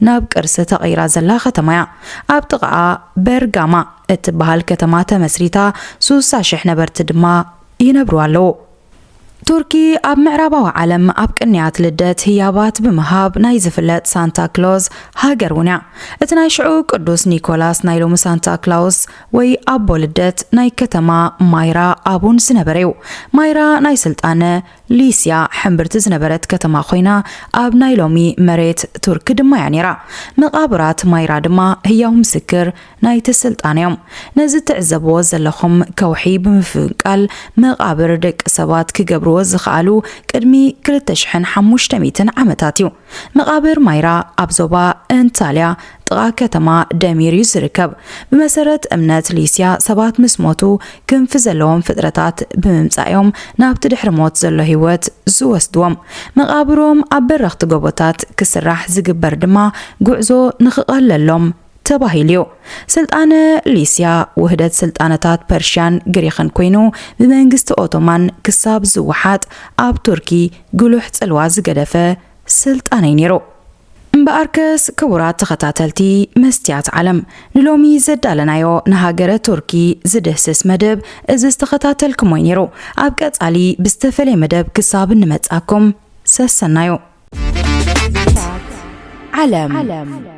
ናብ ቅርሲ ተቐይራ ዘላ ከተማ እያ። ኣብ ጥቓኣ በርጋማ እትበሃል ከተማ ተመስሪታ፣ ሱሳ ሽሕ ነበርቲ ድማ ይነብሩ ኣለዉ። ቱርኪ ኣብ ምዕራባዊ ዓለም ኣብ ቅንያት ልደት ህያባት ብምሃብ ናይ ዝፍለጥ ሳንታ ክሎዝ ሃገር እውን እያ። እቲ ናይ ሽዑ ቅዱስ ኒኮላስ ናይ ሎሚ ሳንታ ክላውስ ወይ ኣቦ ልደት ናይ ከተማ ማይራ ኣቡን ዝነበረ እዩ። ማይራ ናይ ስልጣነ ሊስያ ሕምብርቲ ዝነበረት ከተማ ኮይና፣ ኣብ ናይ ሎሚ መሬት ቱርኪ ድማ እያ ነይራ። መቓብራት ማይራ ድማ ህያው ምስክር ናይቲ ስልጣነ እዮም። ነዚ ትዕዘብዎ ዘለኹም ከውሒ ብምፍንቃል መቓብር ደቂ ሰባት ክገብርዎ ዝኸኣሉ ቅድሚ ክልተ ሽሕን ሓሙሽተ ሚእትን ዓመታት እዩ። መቓብር ማይራ ኣብ ዞባ እንታልያ ጥቓ ከተማ ደሚር እዩ ዝርከብ። ብመሰረት እምነት ሊስያ፣ ሰባት ምስ ሞቱ ክንፊ ዘለዎም ፍጥረታት ብምምጻእ እዮም ናብቲ ድሕሪ ሞት ዘሎ ህይወት ዝወስድዎም። መቓብሮም ኣብ በረኽቲ ጎቦታት ክስራሕ ዝግበር ድማ ጉዕዞ ንኽቐለሎም ተባሂሉ እዩ። ስልጣነ ሊስያ ውህደት ስልጣነታት ፐርሽያን ግሪኽን ኮይኑ፣ ብመንግስቲ ኦቶማን ክሳብ ዝወሓጥ ኣብ ቱርኪ ጉሉሕ ጽልዋ ዝገደፈ ስልጣነ እዩ ነይሩ። እምበኣርከስ ክቡራት ተኸታተልቲ መስትያት ዓለም፣ ንሎሚ ዘዳለናዮ ንሃገረ ቱርኪ ዝድህስስ መደብ እዚ ዝተኸታተልኩሞ እዩ ነይሩ። ኣብ ቀጻሊ ብዝተፈለየ መደብ ክሳብ እንመጻኩም ሰሰናዩ። ዓለም።